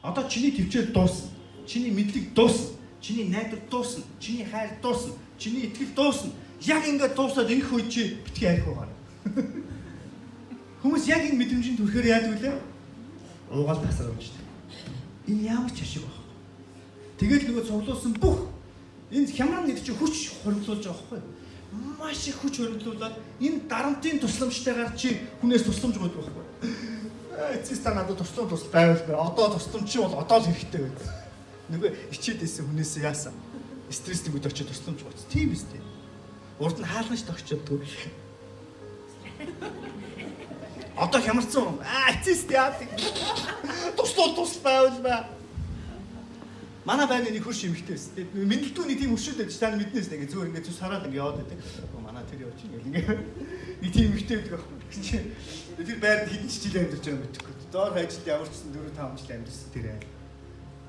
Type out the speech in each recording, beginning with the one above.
Одоо чиний төвчээр дуусна. Чиний мэдлэг дуусна. Чиний найдвар дуусна. Чиний хайр дуусна. Чиний итгэл дуусна. Яг ингээд дуусаад ингэх үед чи битгий арх угаар. Хүмүүс яг энэ мэдрэмжийн төрхөөр яадаг вүлээ? Уугаал тасраа унждаг. Энэ ямар ч ашиг байхгүй. Тэгэл нөгөө цуглуулсан бүх энэ хямран нэг чи хүч хоригдлуулж байгаа байхгүй юу? Маш их хүч хоригдлуулад энэ дарамтын тусламжтайгаар чи хүнээс тусламж гуйдаг байхгүй юу? Эцэс та надад тусламж тус байвал бай. Одоо тусламж чи бол одоо л хэрэгтэй байд. Нөгөө ичээд исэн хүнээс яасан? Стресс нэгүүд очиж тусламж гуйц. Тийм биз дээ. Урд нь хаалнаж тогтчодгүй. Одоо хямарсан. Аа эцэс яа. Туслуул тус байвал бай. Манай байрны нэг хөрш эмэгтэй байсан. Тэгээд мэдлдүү нэг тийм хөршүүд байдаг. Та мэднээс нэг зүгээр ингээд зүс хараад ингээд яваад байдаг. Манай тэр явж ингээд ингээд нэг тийм эмэгтэй байдаг байхгүй. Чи тэр байранд хэдэн ч жил амьдарч байгаа мэдэхгүй. Доор хайжилд ямар ч гэсэн 4 5 жил амьдарсан тэр айл.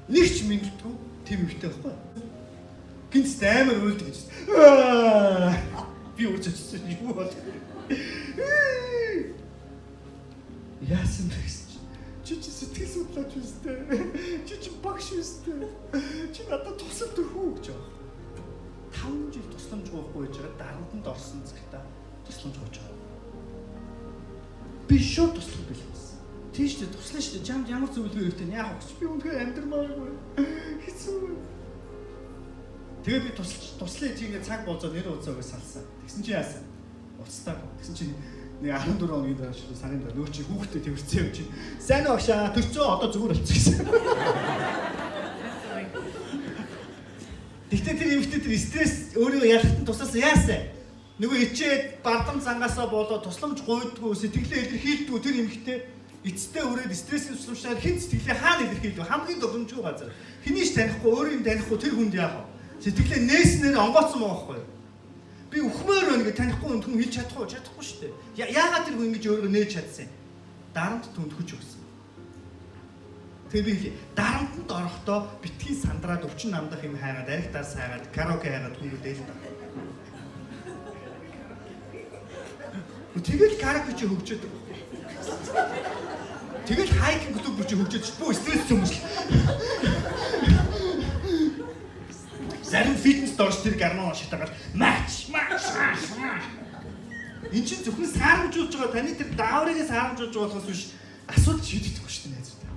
Нэг ч мэдлдүү тийм эмэгтэй байхгүй. Гинц амар уйлдаг гэж. Би үрж очсон юу бол. Яасан бэ гэсэн чи. Чи чи сэтгэл судлаач үстэй. Чи чи багш үстэй. Чи надад тусалд өгөх үү гэж байгаа. 5 жил тусламж гуйхгүй байж байгаа дарамтанд орсон цагта тусламж гуйж байгаа. Би шууд туслах гэлсэн. Тийш дээ туслана шүү дээ. Чамд ямар зөвлөгөө хэрэгтэй яах вэ? Би үнэхээр амьдрмааргүй. Хэцүү. Тэгээ би тусалж туслая чи ингээд цаг болзоо нэр уулзаа гэж салсан. Тэгсэн чи яасан? Уцтаагүй. Тэгсэн чи нэг 14 хоногийн дараа шүү сарын дараа нөө чи хүүхдээ тэрвэрсэн юм чи. Сайн уу агшаа төрцөө одоо зүгээр болчихсон гэсэн. Тэгтээ тэр эмэгтэй тэр стресс өөрийгөө ялахтан тусалсан яасан? Нөгөө ичээд бардам зангаасаа болоод тусламж гуйдгүй сэтгэлээ илэрхийлдэггүй тэр эмэгтэй эцэстээ өрөөд стрессийн тусламжтайгаар хэн сэтгэлээ хаана илэрхийлдэг хамгийн догомжгүй газар. Хэний ч танихгүй өөрийн танихгүй тэр хүнд яах вэ? Сэтгэлээ нээснээр онгооцсон байгаа байхгүй юу? Би үхмээр байна гэж танихгүй хүн хэлж чадахгүй чадахгүй шүү дээ. Яагаад тэр хүн ингэж өөрийгөө нээж чадсан юм? Дарамт түнд хүч өгсөн. Тэгээ би хэлье. Дарамтанд орохдоо битгий сандраад өвчин намдах юм хайгаад, арх дарс хайгаад, караоке хайгаад хүмүүдээ л та. Тэгэл караоке чи хөгжөөд байгаа. Тэгэл хайкинг клуб чи хөгжөөд ч бүү стресс юм шиг. Зарим фитнес дорж тэр гормон шатаагаад мач мач. Эн чинь зөвхөн саарамжуулж байгаа таны тэр дааврыг саарамжуулж байгаа болохоос биш асуудал шийдэгдэхгүй шүү дээ найзуудаа.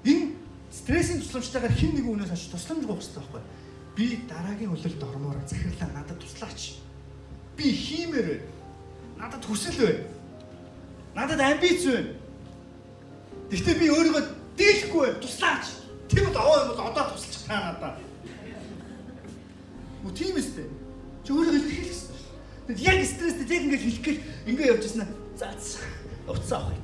Энэ стрессийн тусламжтайгаар хэн нэгэн хүнээс очиж тусламж гуйх хэрэгтэй байхгүй. Би дараагийн улиралд ормоор захирлаа надад туслаач. Би хиймээр байна. Надад хүсэл байна. Надад амбиц байна. Гэхдээ би өөрийгөө дийлэхгүй байна. Туслаач. Тэр бол овоо юм бол одоо тусалчих та надад. Мө тийм үстэй. Чи өөрийгөө илэрхийлэх хэрэгтэй. Тэгэд яг стресстэй яг ингэж хэлэх гээл ингэ явж ирсэн. За утсаа авах.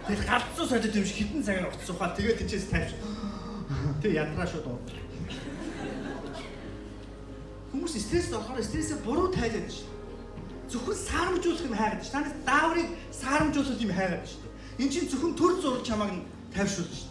Тэгэл галзуу солиод юм шиг хитэн цагаар утас ухаад тэгээд тийчээс тавьж. Тэг ядраа шууд уу. Хүмүүс стресс орохоор стрессээ буруу тайлаад шээ. Зөвхөн саарамжуулах юм хайгаад ш. Танаас дааврыг саарамжуулах юм хайгаад ш. Эн чинь зөвхөн төр зураг чамааг нь тайвшруулна ш.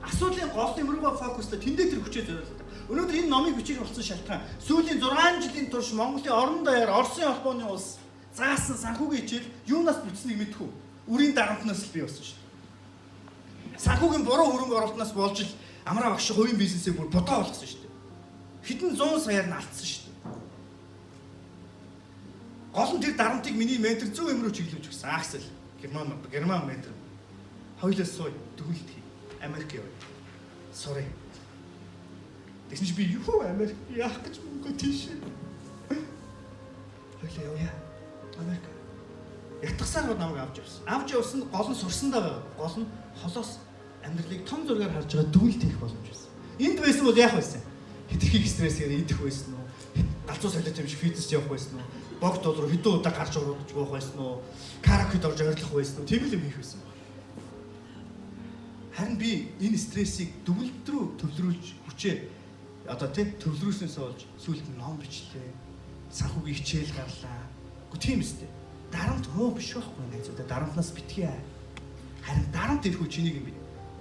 Асуудлын гол юм руугаа фокуслаа тэндээ тэр хүчээ зориулдаг. Өнөөдөр энэ номыг бичих болсон шалтгаан сүүлийн 6 жилийн турш Монголын орон даяар Оросын холбооны улс заасан санхүүгийн хичээл юунаас бүтснийг мэдэхгүй. Үрийн дарамтнаас л бий болсон шүү дээ. Санхүүгийн буруу хөрөнгө оруулалтнаас болж л Амраа багш хувийн бизнесээ бүр бодоо болгосон шүү дээ. Хэдэн зуун саяар нь алдсан шүү дээ. Гол нь тэр дарамтыг миний ментор зөв юм руу чиглүүлж өгсөн. Аксел Герман Герман ментор. Хоёулаа сууй төгөлт хий. Америк явъя. Sorry. Тэгсэн чи би юу Америк яах гэж мөнгө тийш. Хоёулаа явъя. Америк. Ятгасаар гол намайг авч явсан. Авч явсан нь гол нь сурсандаа байгаа. Гол нь холоос амьдралыг том зургаар харж байгаа дүгнэлт хийх боломж байсан. Энд байсан бол яах байсан? Хитрхи стрессээр идэх байсан уу? Галзуу солиот юм шиг фитнес явах байсан уу? Богд дол руу хэдэн удаа гарч уруудж гоох байсан уу? Караокед орж ойрлох байсан уу? Тийм л юм хийх байсан байна. Харин би энэ стрессийг дүгнэлт рүү төвлөрүүлж хүчээ одоо тий төвлөрүүлснээс болж сүүлд нь ном бичлээ. Санхүүгийн хичээл гарлаа. Гэхдээ тийм үстэй. Дарамт муу биш байхгүй найзуудаа. Дарамтнаас битгий. Харин дарамт ирэх үе чинийг юм би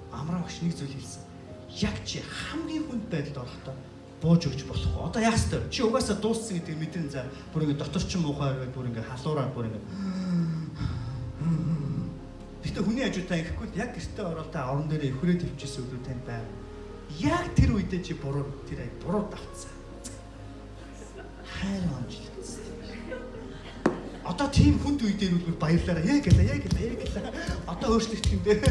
Амраа багш нэг зүйл хэлсэн. Яг чи хамгийн хүнд байдалд орохдоо бууж өгч болохгүй. Одоо яах ёстой? Чи угаасаа дууссан гэдгийг мэдэн за бүр ингэ дотор ч муухай байгаад бүр ингэ халуураа бүр ингэ. Гэтэ Гэхдээ хүний хажуу та ингэхгүй л яг гэртээ ороод та орон дээрээ өхрөө төвчээсэн өдрүүд танд байна. Яг тэр үедээ чи буруу тэр ай буруу давтсан. Хайр онжлогдсон. Одоо тийм хүнд үе дээр үлбэр баярлаараа яг гэлээ яг гэлээ яг гэлээ. Одоо өөрчлөгдөх юм дээ.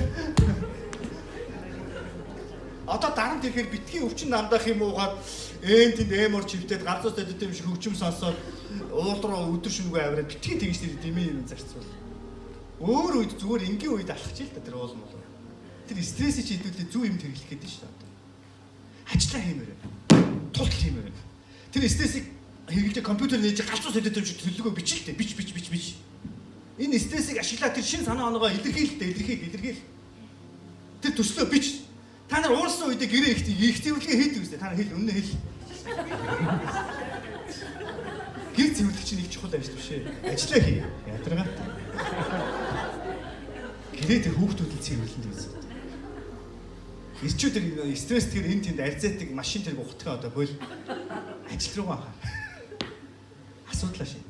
Одоо дараа нь тэгэхээр битгий өвчин намдаах юм уугаад ээн тэнд эм ор чивтэд галзуу сэдэт юм шиг хөгжим сонсоод уул руу өдөр шөнөгүй авираад битгий тэгж тэр дэмий юм зарцуул. Өөр үед зүгээр энгийн үед алхаж ил та тэр уул мул. Тэр стрессийг чи хэдүүлээ зүг юм хэрэглэх гэдэг шүү дээ. Ажлаа хиймээр байна. Тултал хиймээр байна. Тэр стрессийг хэрэглэж компьютер нээж галзуу сэдэт юм шиг төлөвлөгөө бичил дээ. Бич бич бич бич. Энэ стрессийг ашиглаад тэр шин санаа оноогоо илэрхийл дээ. Илэрхийл илэрхийл. Тэр төслөө бич. Та нар уурсан үедээ гэрээ их их цэвэрлэгээ хийдэг үстэй. Та нар хэл өмнө хэл. Гэр цэвэрлэх чинь их чухал ажил биш ээ. Ажлаа хий. Ядаргаатай. Гэрээ тэр хүүхдүүд л цэвэрлэн гэсэн. Ирчүүд тэр стресс тэр энэ тэнд арзайтыг машин тэрэг ухтгаа одоо хөл ажил руугаа анхаар. Асуудлаа шийд.